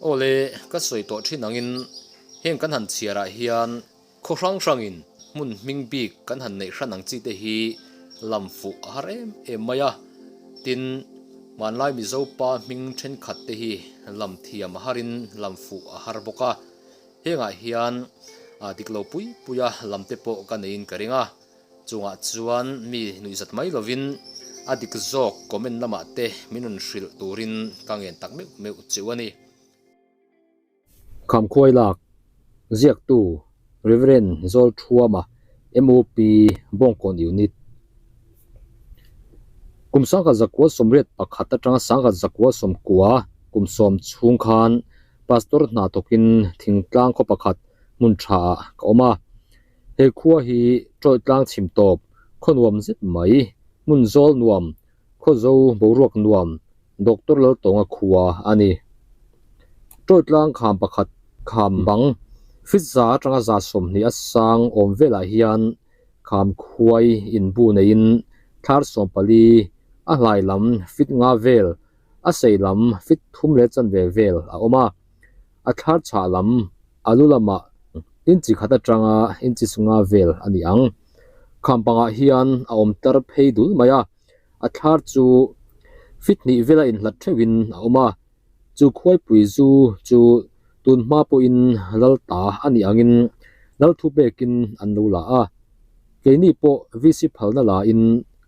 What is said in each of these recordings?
Aw le, ka sawi tawh thin angin heng kan han chhiarah hian khaw hrang hrangin hmun hming bik kan han neih hran ang chi te hi lam fuh a har em em mai a. Tin, hmanlai Mizo pa hming thenkhat te hi lam thiam a harin lam fuh a har bawk a. Hengah hian dik lo pui puia lam te pawh ka neiin ka ring a. Chungah chuan mi nuihzat mai lovin a dik zawk comment lamah te min rawn hrilh turin ka ngen tak meuh meuh cheu a ni. Khamkhuai lak, Ziaktu, Rev. Zawlthuama, MOP, Bawngkawn Unit. Kum 1981 atanga 1990 kum sawm chhung khan Pastor hna thawkin thingtlang khaw pakhat hmun tha ah ka awm a. He khua hi tawih tlang chhim tawp, khaw nuam zet mai, hmun zawl nuam, khaw zo boruak nuam, Doctor Laltawnga khua a ni. Tawih tlang kham pakhat kham bang, fit za atanga 120 a sang awm velah hian kham khuai inbu neiin thlar 14 a hlai lam fit nga vel, a sei lam fit thum leh chanve vel a awm a. A thlar chhah lam a lu lamah inchi khat atanga inchi sunga vel a ni ang. Kham pangah hian a awm tar phei dul mai a, a thlar chu fit hnih vela inhlat theuhin a awm a. Chu khuaipui zu chu tun hma pawhin lal ta a nih angin lal thu pekin an lo la a. Keini pawh VC phalna lain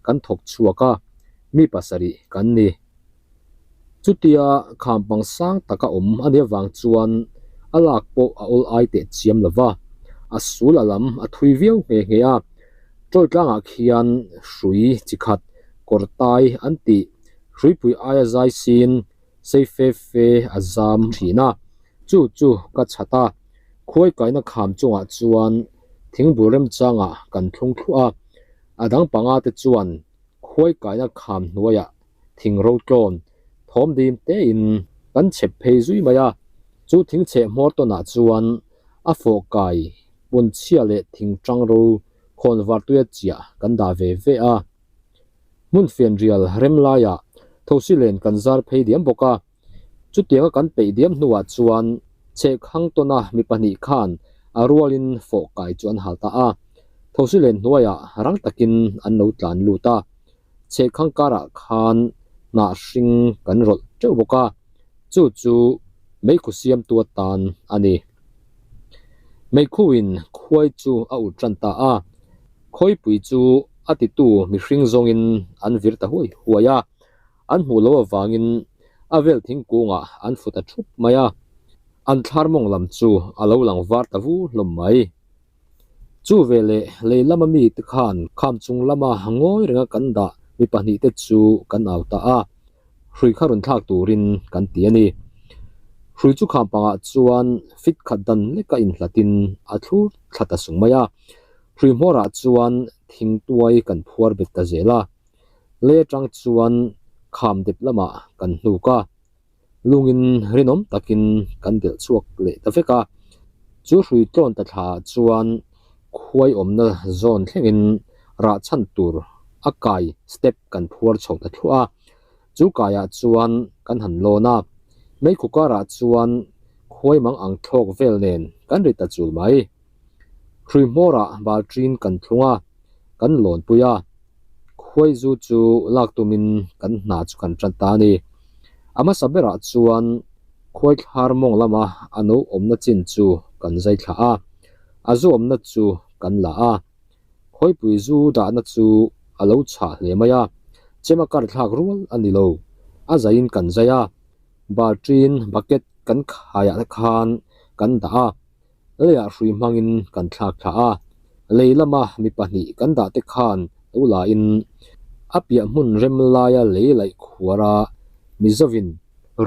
kan thawk chhuak a, mi pasarih kan ni. Chutia khampang sang taka awm a nih avang chuan a lak pawh a awl ai teh chiam lo va, a sul a lam a thui viau nghe nghe a. Tawi tlangah khian hrui chi khat kawr tai an tih hruipui aia zai sin sei fe fe a zam thin a, chu chu ka chhat a, khuai kaina kham chungah chuan thingbul remchangah kan thlung thluah a, a dang panga te chuan khuai kaina kham hnuaiah thing ro tlawn thawm dim tein kan chhep phei zui mai a, chu thing chheh hmawr tawnah chuan a fawh kai pun chhia leh thing tang ro khawn var tuia chiah kan dah ve ve a. Hmun fianrial rem laiah thosi len kan zar phei diam bawk a, chutianga kan peih diam hnuah chuan chhehkhang tawna mi pahnih khan a rualin fawh kai chu an hal ta a, thosi len hnuaiah rang takin an lo tlan lut a. Chhehkhang karah khan hnah hring kan rawlh teuh bawk a, chu chu meikhu siamtu atan a ni. Meikhuin khuai chu a ut tan ta a, khawipui chu a titu mihring zawngin an vir ta huai huai a, an hmuh loh avangin a vel thingkungah an fut a thup mai a, an thlar mawng lam chu a lo lang var ta vu hlawm mai. Chu veleh lei lama mite khan kham chung lama ngawi renga kan dah mi pahnihte chu kan au ta a, hrui kha rawn thlak turin kan ti a ni. Hrui chu kham pangah chuan fit khat dan leka inhlatin a thlur thla ta sung mai a, hrui hmawrah chuan thingtuai kan phuar bet ta zel a, lei atang chuan kham dep lamah kan hnuk a. Lungin rinawm takin kan delh chhuak leh ta vek a, chu hrui tlawn ta thla ah chuan khuai awmna zawn thlengin rah chhan tur a kai step kan phuar chho ta thluah a, chu kaiah chuan kan han lawn a, meikhu karah chuan khuai mang ang thlawk vel nen kan ri ta chul mai. Hrui hmawrah balṭin kan thlung a, kan lawnpui a, khuai zu chu lak tumin kan hna chu kan tan ta a ni. A hmasa berah chuan khuai thlar mawng lama a no awmna chin chu kan zai thla a, a zu awmna chu kan la a. Khawipui zu dahna chu a lo chhah hle mai a, chem a kar thlak rual a ni lo. A zaiin kan zai a, balṭin bucket kan khaiah khan kan dah a. Leiah hrui hmangin kan thlak thla a, lei lama mi pahnih kan dah te khan lo lain a piah hmun rem laia lei laih khuara Mizovin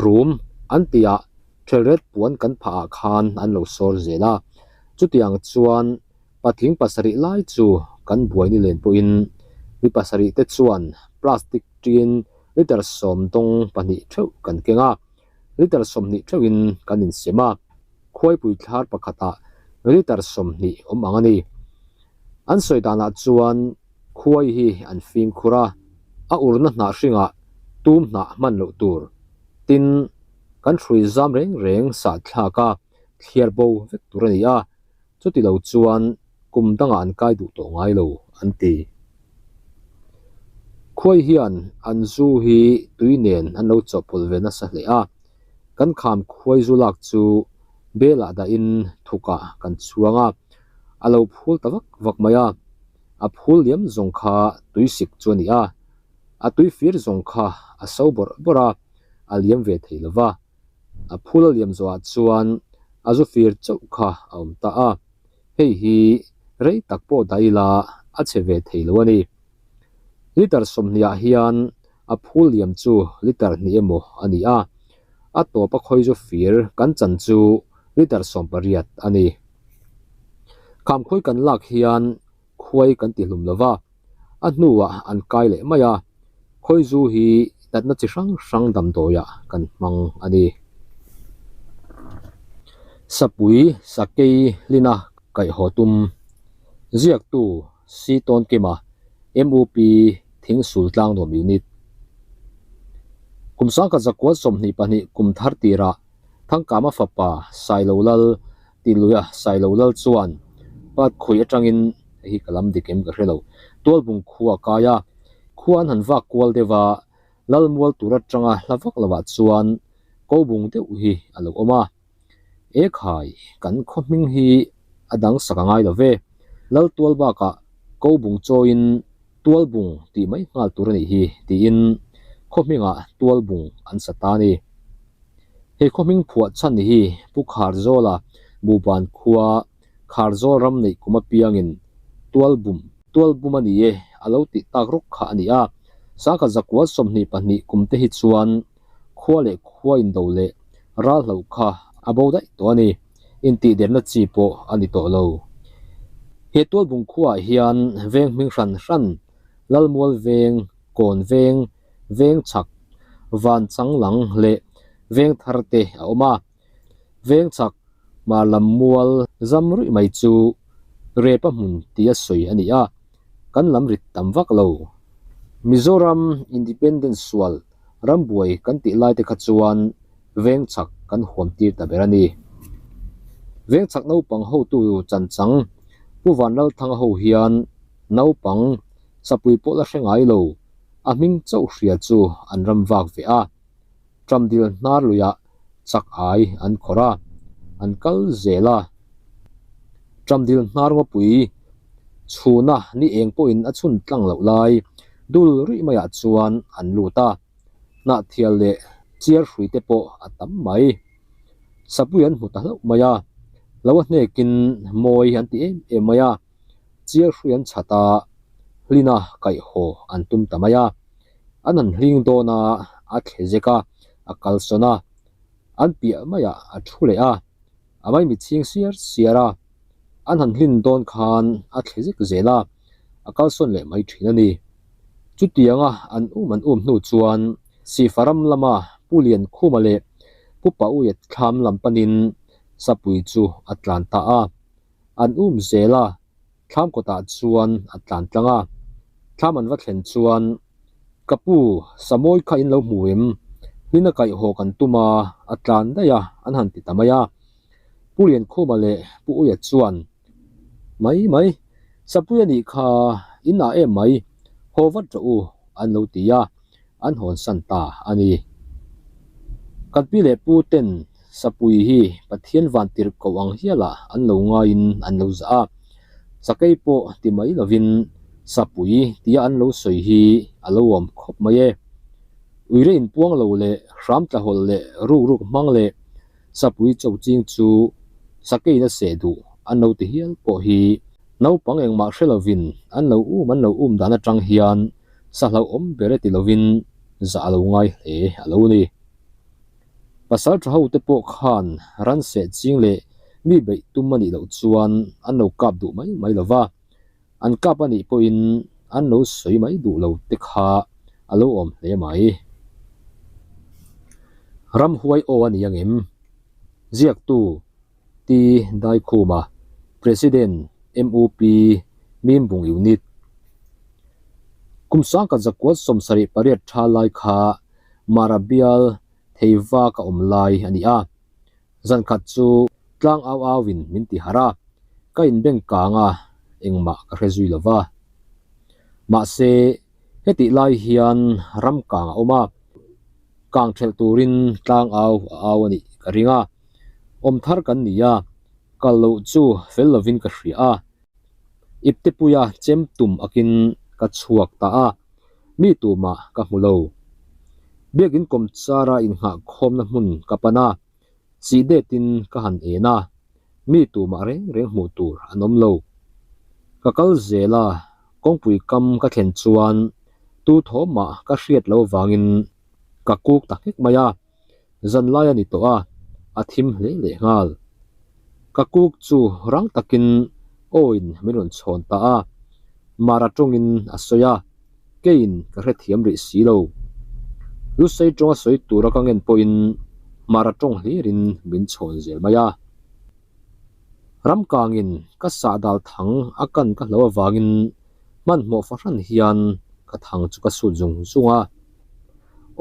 rum an tihah thelret puan kan phah ah khan an lo sawr zel a. Chutiang chuan patling pasarih lai chu kan buai ni len pawhin mi pasarih te chuan plastic tin liter sawm dawng pahnih theuh kan keng a, liter 20 theuhin kan insem a. Khuaipui thlar pakhatah litre 20 awm ang a ni. An sawi danah chuan khuai hi an fimkhur a, a urna hnah hringah tum hnah hman loh tur. Tin, Kan hrui zam reng reng sah thlak a, thliar bo vek tur a ni a, chuti lo chuan kum dangah an kai duh tawh ngai lo, an ti. Khuai hian an zu hi tui nen an lo chawhpawlh ve nasa hle a, kan kham khuai zu lak chu belah dahin thukah kan chhuang a, a lo phul ta vak vak mai a, a phul liam zawng kha tui sik chu a ni a, a tui fir zawng kha a so bawrh bawrh a, a liam ve thei lo va, a phul a liam zawhah chuan a zu fir chauh kha a awm ta a, hei hi rei tak pawh dah ila a chhe ve thei lo a ni. Litre sawmhnih ah hian a phul liam chu litre hnih emaw a ni a, a tawp a khawi zu fir kan chan chu litre 18 a ni. Khamkhawi kan lak hian khuai kan ti hlum lo va, a hnuah an kai leh mai a, khawi zu hi natna chi hrang hrang damdawiah kan hmang a ni. Sapui Sakei Hlina kaihhaw tum ziaktu Si Tawnkima, MUP Thingsul Tlangnuam Unit. Kum sangkhat zakua 22 kum thar tirah Thangkama fapa Sailo Lal Tiluia Sailo Lal chuan Pat khawi atangin hei hi ka lam dik em ka hre lo, Tualbung khua a kai a, khua an han vak kual deuh a, Lal mual tur atanga hla vak lovah chuan Kobung deuh hi a lo awm a. E khai, kan khaw hming hi a dang sak a ngai lo ve. Lal tual bakah Kobung chawiin Tualbung tih mai nghal tur a nih hi tiin khaw hmingah Tualbung an sa ta a ni. He khaw hming phuah chhan hi Pu Kharzawla Buhban khua Kharzawl ram neih kum apiangin Tualbum, Tualbum a ni e a lo tih tak rawk kha a ni a. Sangkhat zakua 22 kum te hi chuan khua leh khua indo leh ral hlauh kha a bo daih tawh a ni. Intihderna chi pawh a ni tawh lo. He Tualbung khuaah hian veng hming hran hran, Lalmual veng, Kawn veng, veng chhak, van changlang leh veng thar te a awm a. Veng chhak hmar lam mual zam ruih mai chu Repa hmun tia sawi a ni a, kan lam rit tam vak lo. Mizoram Independence sual rambuai kan tih lai te kha chuan veng chhak kan huam tir ta ber a ni. Veng chhak naupang hotu chanchang Pu Vanlalthanga ho hian naupang sapui pawh la hre ngai lo. A hming chauh hria chu an ram vak ve a, Ṭamdil hnar luiah chak ai an khawrh a, an kal zel a. Ṭamdil hnar ngawpui chhuna ni eng pawhin a chhun tlang loh lai dul ruih maiah chuan an lut a, hnahthial leh chiar hrui te pawh a tam mai. Sapui an hmu ta hlauh mai a, lo a hnekin mawi an ti em em mai a. Chiar hrui an chhat a, hlina kaih haw an tum ta mai a. An han hling dawn a, a thle zek a, a kalsawn a, an piah maiah a thu leh a, a maimi chhing siar siar a. An han hlin dawn khan a thle zek zel a, a kalsawn leh mai thin a ni. Chutianga an um an um hnu chuan Sifa ram lama Pu Liankhuma leh Pu Pauia thlam lam panin Sapui chu a tlan ta a. An um zel a, thlam kawtah chuan a tlan tlang a. Thlam an va thlen chuan, Ka pu, Samawi kha in lo hmu em? Hlina kaih haw kan tum a, a tlan daih a, an han ti ta mai a. Pu Liankhuma leh Pu Uia chuan, Mai mai, Sapui a nih kha, in ah em mai, haw vat rawh u, an lo ti a. an hawnsan ta a ni. Kan pi leh pu ten Sapui hi Pathian van tirh koh ang hialah an lo ngaiin an lo zah a, Sakei pawh ti mai lovin Sapui tia an lo sawi hi a lo awm khawp mai e. Uire inpuang lo leh hram tlahawlh leh ruk ruk hmang leh Sapui cho ching chu Sakeiin a seh duh an lo ti hial pawh hi naupang engmah hre lovin an lo um an lo um dan atang hian sa hlauhawm ber e ti lovin zah a lo ngai hle a lo ni. Pasal tha ho te pawh khan ran seh ching leh mi beih tum a nih loh chuan an lo kap duh mai mai lo va, an kap a nih pawhin an lo sawi mai duh lo te kha a lo awm hle mai. Ramhuai aw a ni angem? Ziaktu T. Daikhuma, President, MUP, Mimbung Unit. Kum sangkhat zakua 78 tha lai kha Mara bial Theiva ka awm lai a ni a. Zan khat chu tlang au au in min ti harh a, ka inbeng kang a, engmah ka hre zui lo va. Mahse, hetih lai hian ram kang a awm a, kang thelh turin tlang au a au a nih ka ring a. Awm thar kan ni a, kal loh chu fel lovin ka hria a. Iptepuia chem tum akin ka chhuak ta a, mi tumah ka hmu lo. Biakin kawmchara innghahkhawmna hmun ka pan a, chih detin ka han en a, mi tumah reng reng hmuh tur an awm lo. Ka kal zel a, kawngpui kam ka thlen chuan tu thawmah ka hriat lo vangin ka kuk ta nghek mai a. Zan lai a ni tawh a, a thim hle leh nghal. Ka kuk chu rang takin awiin min rawn chhawn ta a, Mara tawngin a sawi a, keiin ka hrethiam rih si lo. Lusei tawnga sawi tura ka ngen pawhin Mara tawng hlirin min chhawn zel mai a. Ramkangin ka sahdal thang a kan ka hlo avangin hmanhmawh fahran hian ka thang chu ka sut zung zung a.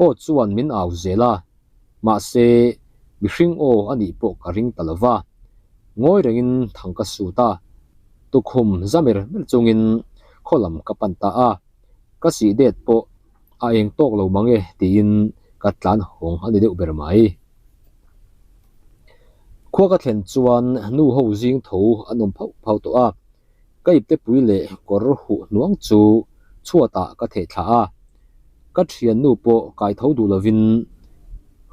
Aw chuan min au zel a, mahse mihring aw a nih pawh ka ring ta lo va. Ngawi rengin thang ka sut a, tukhum za mer mer chungin khaw lam ka pan ta a, ka sih det pawh a eng tawk lo mang e tiin ka tlan hawng a ni deuh ber mai. Khua ka thlen chuan nu ho zing tho an awm phauh phauh tawh a, Ka iptepui leh kawr huh hnuang chu chhuatah ka theh thla a, ka thiannu pawh kai tho duh lovin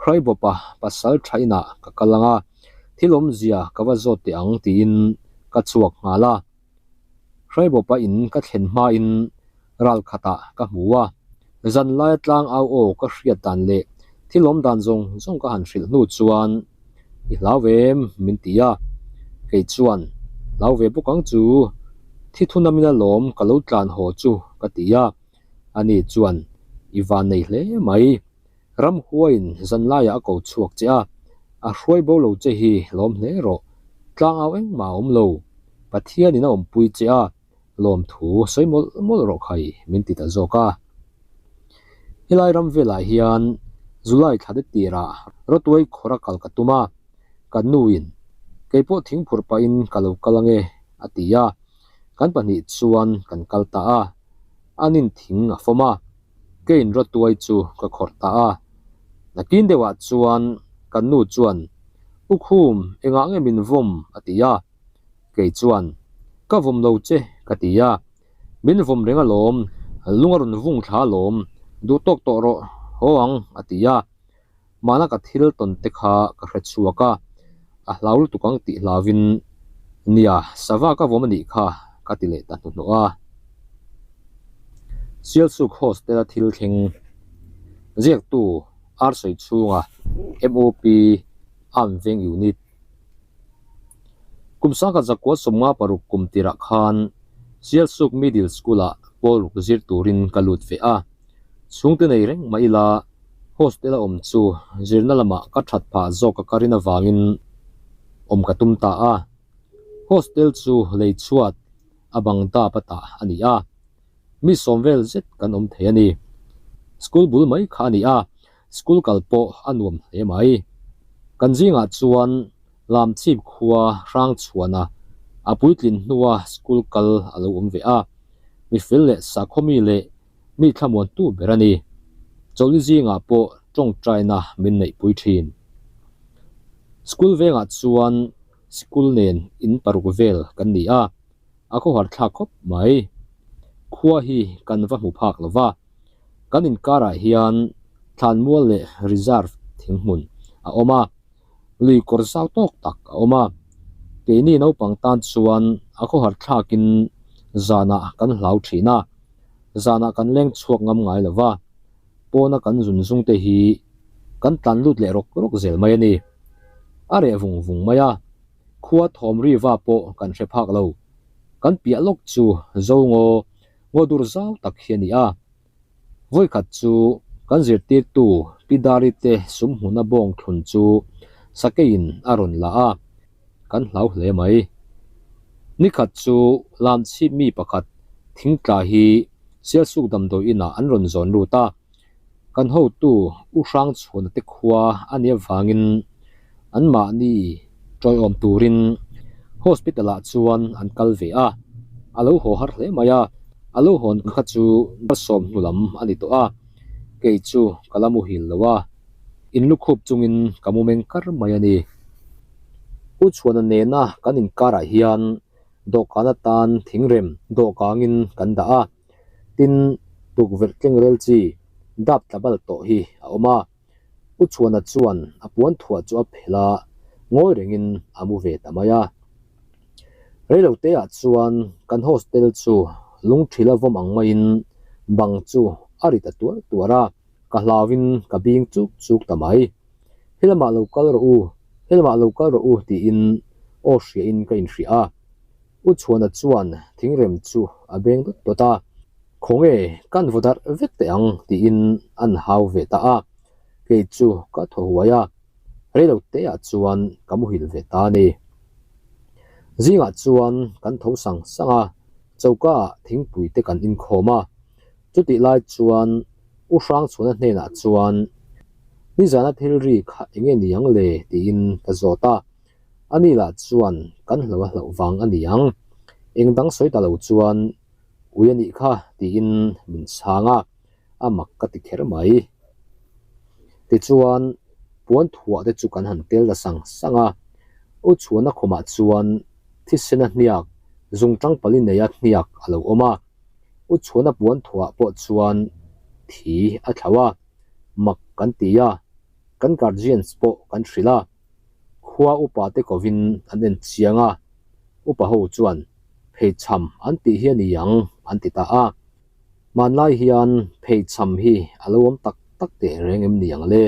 Hraibawpa pasal tha inah ka kal ang a, thil awmzia ka va zawt teh ang tiin ka chhuak nghal a. Hraibawpa in ka thlen hmain ral khatah ka hmu a, zanlaia tlang au aw ka hriat dan leh thil awm dan zawng zawng ka han hrilh hnu chuan I hlau ve em? min ti a, kei chuan Hlau ve bawk ang chu, thi thun a min alawm ka lo tlan haw chu ka ti a, ani chuan I van nei hle mai, ramhuaiin zanlaiah a ko chhuak che a, a hruai bo lo che hi lawm hle rawh, tlangau engmah a awm lo, Pathianin a awmpui che a, lawmthu sawi mawlh mawlh rawh khai min ti ta zawk a. Helai ram velah hian July thla te tirah rawtuai khawra kal ka tum a, ka nuin keipawh thingphurh pahin ka lo kal ange a ti a, kan pahnih chuan kan kal ta a, anin thing a fawm a, keiin rawtuai chu ka khawrh ta a. Nakin deuhah chuan kan nu chuan U Khum engah nge min vawm a ti a, Kei chuan, Ka vawm lo che, ka ti a. Min vawm reng alawm, lung a rawn vung thla alawm, duh tawk tawh rawh, haw ang, a ti a. Mahna ka thil tawn te kha ka hre chhuak a, a hlau lutuk ang tih hlauvin, Nia, sava ka vawm a nih kha, ka ti leh ta hnuhnawh a. Sialsuk Hostel-a thil thleng ziaktu Arsawi chhunga MOP Arm Veng Unit, Kum sangkhat zakua 56 kum tirah khan Sialsuk Middle School-ah pawl ruk zir turin ka lut ve a. Chhungte nei reng mah ila hostel a awm chu zirna lamah ka that phah zawk a ka rin avangin awm ka tum ta a. Hostel chu lei chhuat a bang dap a tah a ni a. Mi sawm vel zet kan awm thei a ni. School bul mai kha a ni a, School kal pawh a nuam hle mai. Kan zingah chuan Lamchhip khua hrang chhuana a puitlin hnua school kal a lo awm ve a, mi fel leh sakhawmi leh mi thlamuantu ber a ni. Chawlhni zingah pawh tawngtaina min neihpui thin. School vengah chuan sikul nen in paruk vel kan ni a, a khawhar thlak khawp mai. Khua hi kan va hmu phak lo va. Kan inkarah hian thlanmual leh reserve thinghmun a awm a, lui kawr zau tawk tak a awm a. Keini naupang tan chuan a khawhar thlakin zanah kan hlau thin a, zanah kan leng chhuak ngam ngai lo va, pawna kan zun zung te hi kan tlan lut leh rawk rawk zel mai a ni. A reh vung vung mai a, khua thawm ri va pawh kan hre phak lo. Kan piah lawk chu Zongaw Ngaw dur zau tak hi a ni a. Vawikhat chu kan zirtirtu Pi Dari te sum hmuna bawng thlun chu sakeiin a rawn la a, kan hlau hle mai. Nikhat chu Lamchhip mi pakhat thingtla hi Sialsuk damdawi inah an rawn zawn lut a. Kan hotu U Hrangchhuana te khua a nih avangin anmahni tawiawm turin hospital ah chuan an kal ve a, a lo haw har hle mai a, a lo hawn kha chu dar sawm hnu lam a ni tawh a, kei chu ka la muhil lo a, in lukhup chungin ka mu meng kar mai a ni. U Chhuana nena kan inkarah hian dawhkan atan thingrem dawhkangin kan dah a. Tin, tukverh tlengrel chi dap tla bal tawh hi a awm a. U Chhuana chuan a puan thuah chu a phelh a, ngawi rengin a mu ve ta mai a. Reiloteah chuan kan hostel chu lungthila vawm ang maiin bang chu a ri ta tuar tuar a, ka hlauin ka bing chuk chuk ta mai. Helamah lo kal rawh u, helamah lo kal rawh u tiin aw hriain ka inhria a. U Chhuana chuan thingrem chu a beng dawt dawt a, Khawnge kan vaw darh vek teh ang tiin an hau ve ta a, kei chu ka thaw huai a, reilo teah chuan ka muhil ve ta a ni. Zingah chuan kan tho sang sang a, choka ah thingpui te kan inkhawm a, chutih lai chuan U Hrangchhuana hnenah chuan nizana thil ri kha enge ni ang le tiin ka zawt a. A ni lah chuan kan hlo a hlauh vang a ni ang. Eng dang sawi ta lo chuan ui a nih kha tiin min chhang a, a mak ka ti kher mai. Tichuan puan thuah te chu kan han tel ta sang sang a, U Chhuana khumah chuan thisena hniak zungtang pali neia hniak a lo awm a, U Chhuana puan thuah pawh chuan thi a thlauh a, mak kan ti a, kan guardians pawh kan hrilh a. Khua upa te kovin an en chiang a, upa ho chuan pheichham an tih hi a ni ang an ti ta a. Hmanlai hian pheichham hi a lo awm tak tak teh reng em ni ang le?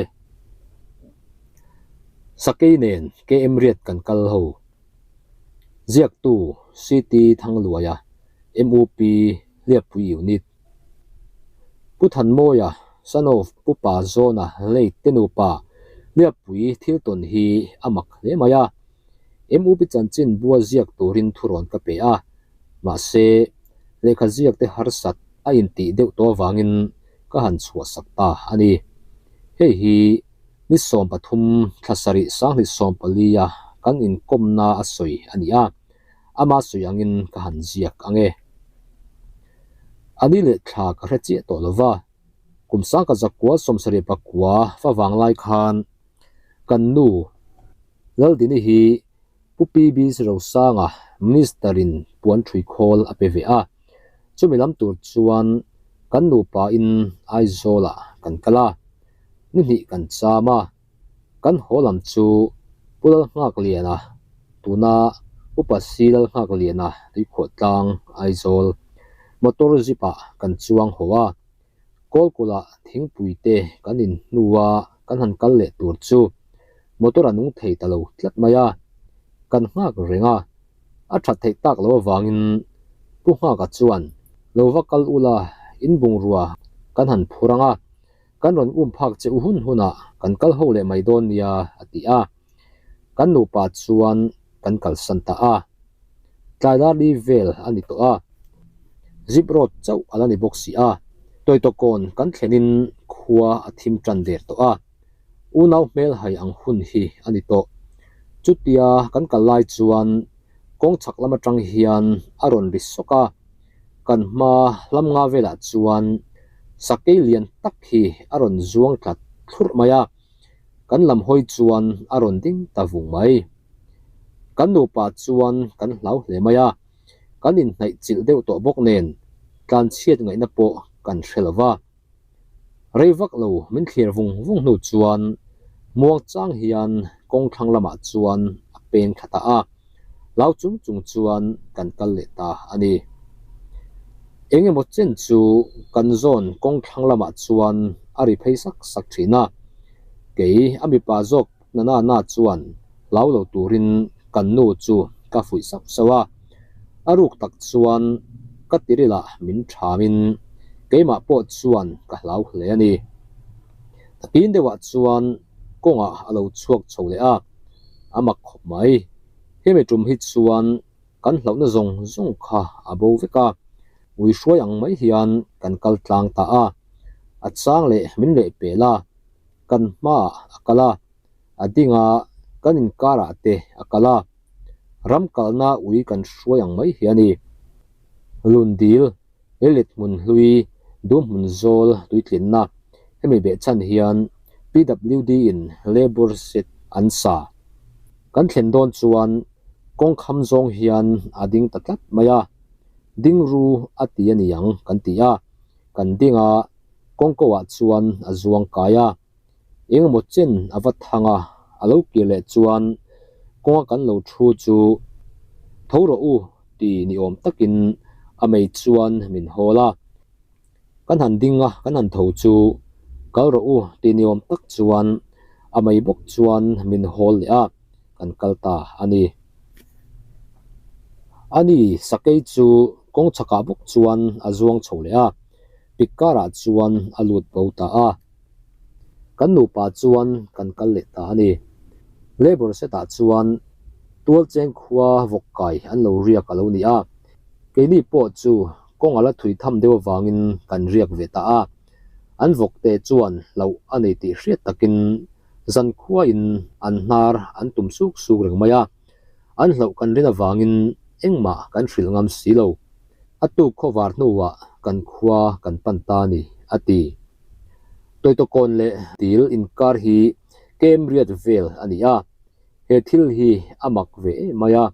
Sakei nen KM Riat kan kal ho. Ziaktu CT Thangluaia, MUP Hliappui Unit. Pu Thanmawia, son of Pu Pa Zawna late te nupa Hliappui thil tawn hi a mak hle mai a. MUP chanchin bua ziak turin thurawn ka pe a, mahse lehkha ziak te harsat a intih deuh tawh avangin ka han chhuahsak ta a ni. Hei hi ni 13 thla sarih sanghnih 14 a kan inkawmna a sawi a ni a. Ama sawi angin ka han ziak ang e. A ni leh thla ka hre chiah tawh lo va, kum sangka zakua 79 fa vang lai khan kan nu Laldini hi Pu PB Rosanga Minister in puan thui khawl a pe ve a, chumi lam tur chuan kan nupa in Aizawl ah kan kal a, ni hnih kan cham a. Kan haw lam chu Pu Lalnghakliana, tuna Upa Si Lalnghakliana Tuikhuahtlang, Aizawl, motor zip ah kan chuang haw a. Kawlkula thingpui te kan in hnua kan han kal leh tur chu motor a nung thei ta lo tlat mai a. Kan nghak reng a, a that theih tak lo avangin Pu Nghaka chuan lo va kal ula in bungrua kan han phur ang a. Kan rawn um phak che u hun hunah kan kal ho leh mai dawn nia, a ti a. Kan nupa chuan kan kalsan ta a. Tlai darli vel a ni tawh a. Zip road chauh a la ni bawk si a. Tawitawkawn kan thlenin khua a thim tan der tawh a. Unau hmel hai ang hun hi a ni tawh. Chutia kan kal lai chuan kawng chhak lam atang hian a rawn ri sawk a. Kan hma hlam nga velah chuan sakei lian tak hi a rawn zuang tlat thlurh mai a, kan lam hawi chuan a rawn ding ta vung mai. Kan nupa chuan kan hlau hle mai a, kan inhnaih chilh deuh tawh bawk nen tlanchhiat ngaihna pawh kan hre lo va. Rei vak lo min thlir vung vung hnu chuan muang chang hian kawng thlang lamah chuan a peng thla ta a, hlau chung chung chuan kan kal leh ta a ni. Eng emaw chen chu kan zawn kawng thlang lamah chuan a ri phei sak sak thin a, kei a mipa zawk na na na chuan hlau lo turin kan nu chu ka fuih sauh sauh a, a ruk tak chuan ka tirilah min thamin keimah pawh chuan ka hlau hle a ni. Takin deuhah chuan kawngah a lo chhuak chho leh a, a mak khawp mai. Hemi tum hi chuan kan hlauhna zawng zawng kha a bo vek a, ui hruai ang mai hian kan kal tlang ta a. A chang leh min leh pel a, kan hmaah a kal a, a ding a, kan inkarah te a kal a. Ram kalna ui kan hruai ang mai hi a ni. Lundil, Leilet hmun hlui, dum hmun zawl tuitlinna, hemi behchhan hian PWD in labour set an sa. Kan thlen dawn chuan kawng kham zawng hian a ding ta tlat mai a, ding ru a ti a ni ang kan ti a, kan ding a, kawngko ah chuan a zuang kai a, engemaw chen a va thang a, a lo kir leh chuan kawnga kan lo thu chu tho rawh u ti ni awm takin a mei chuan min hawl a, kan han ding a, kan han tho chu kal rawh u ti ni awm tak chuan a mei bawk chuan min hawl leh a, kan kal ta a ni. A ni, sakei chu kawng chhakah bawk chuan a zuang chho leh a, pik karah chuan a lut bo ta a. Kan nupa chuan kan kal leh ta a ni. Labour set-ah chuan Tualcheng khua vawk kai an lo riak a lo ni a, keini pawh chu kawng a la thui tham deuh avangin kan riak ve ta a. An vawk te chuan hlauh a nei tih hriat takin zankhuain an hnar an tum suk suk reng mai a, an hlauh kan rin avangin engmah kan hrilh ngam si lo. A tuk khawvar hnuah kan khua kan pan ta a ni, a ti. Tawitawkawn leh dil inkar hi Kemriat vel a ni a, he thil hi a mak ve em mai a,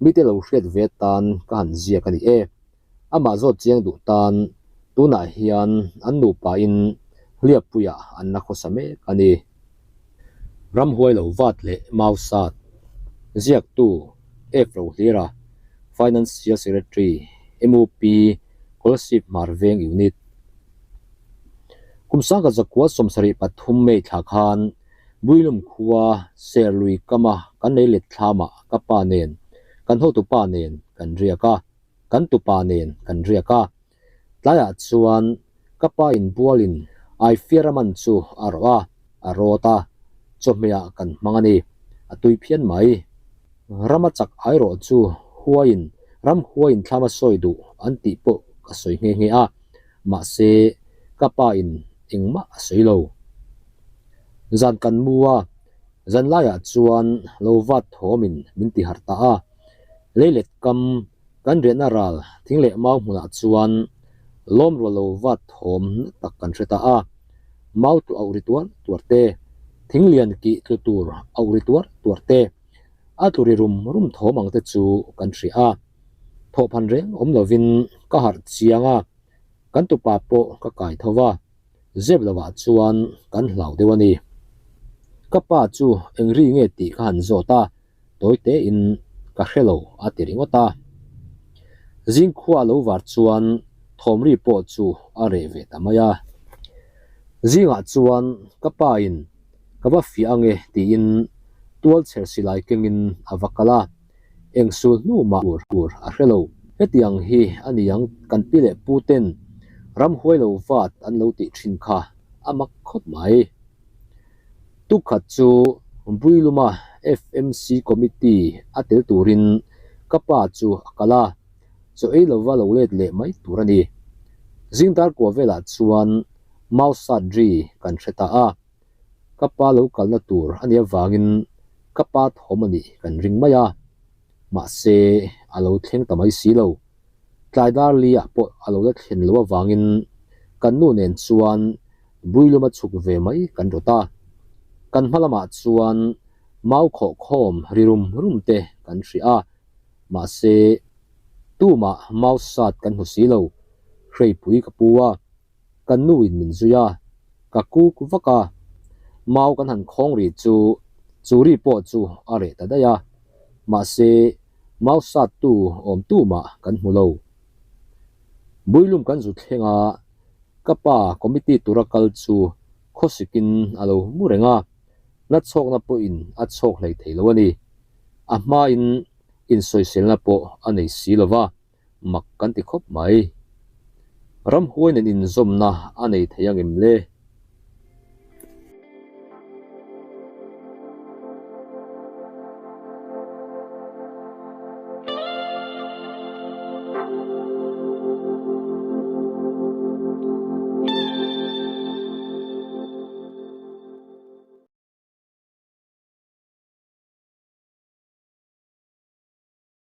mite lo hriat ve tan ka han ziak a ni e. Amah zawt chiang duh tan tunah hian an nupain hliappuiah an la khawsa mek a ni. Ramhuai lo vat leh mau sat ziaktu F Rohlira, Financial Secretary, MUP, Kolasib Hmar Veng Unit. Kum sangkhat zakua 73 May thla khan Builum khua Serlui kama kan lei let thlamah ka pa nen, kan hotupa nen kan riak a, kan tupa nen kan riak a. Tlaiah chuan ka pa inbualin Aifiara man chu a rawh a, a rawt a, chawhmehah kan hmang a ni. A tui phian mai. Rama chak airawh chu huaiin ram huaiin thlam a sawi duh an tih pawh ka sawi nghe nghe a, mahse ka pa in engmah a sawi lo. Zan kan mu a, zan laiah chuan lo vat thawmin min ti harh ta a, leilet kam kan riahna ral thing leh mau hmunah chuan lawm rual lo vat thawm na tak kan hre ta a, mau tlu auh ri tuar tuar te, thing lian kih tlu tur auh ri tuar tuar te, A tlu ri rum rum thawm ang te chu kan hria a, thawhphan reng awm lovin ka harh chiang a, kan tupa pawh ka kai tho va, zep lovah chuan kan hlau deuh a ni. Ka pa chu eng ri nge tih ka han zawt a, tawi tein ka hre lo a ti ringawt a. Zingkhua a lo var chuan thawm ri pawh chu a reh ve ta mai a. Zingah chuan ka pa in Ka va fiah ange tiin tual chher silai kengin a va kal a, eng sul hnu mah tur tur a hre lo. Hetiang hi a ni ang kan pi leh pu ten ramhuai lo vat an lo tih thin kha a mak khawp mai. Tukhat chu Builuma FMC Committee a tel turin ka pa chu a kal a, chaw ei lova lo let leh mai tur a ni. Zingdar kua velah chuan Mau sat ri kan hre ta a, ka pa lo kalna tur a nih avangin ka pa thawm a nih kan ring mai a, mahse a lo thleng ta mai si lo. Tlai dar li ah pawh a lo la thlen loh avangin kan nu nen chuan Builuma chhuk ve mai kan rawt a, kan hma lamah chuan mau khawh khawm ri rum rum te kan hria a, mahse tumah mau sat kan hmu si lo, hreipui ka pu a. Kan nu in min zui a, ka kuk vak a, mau kan han khawng ri chu chu ri pawh chu a reh ta daih a, mahse mau sat tu awm tu mah kan hmu lo. Builum kan zu thleng a, ka pa committee tura kal chu khawsikin a lo mu reng a, na chhawkna pawhin a chhawk hlei thei lo a ni. A hmain insawiselna pawh a nei si lo va. Mak kan ti khawp mai. Ramhuai nen inzawmna a nei thei angem le?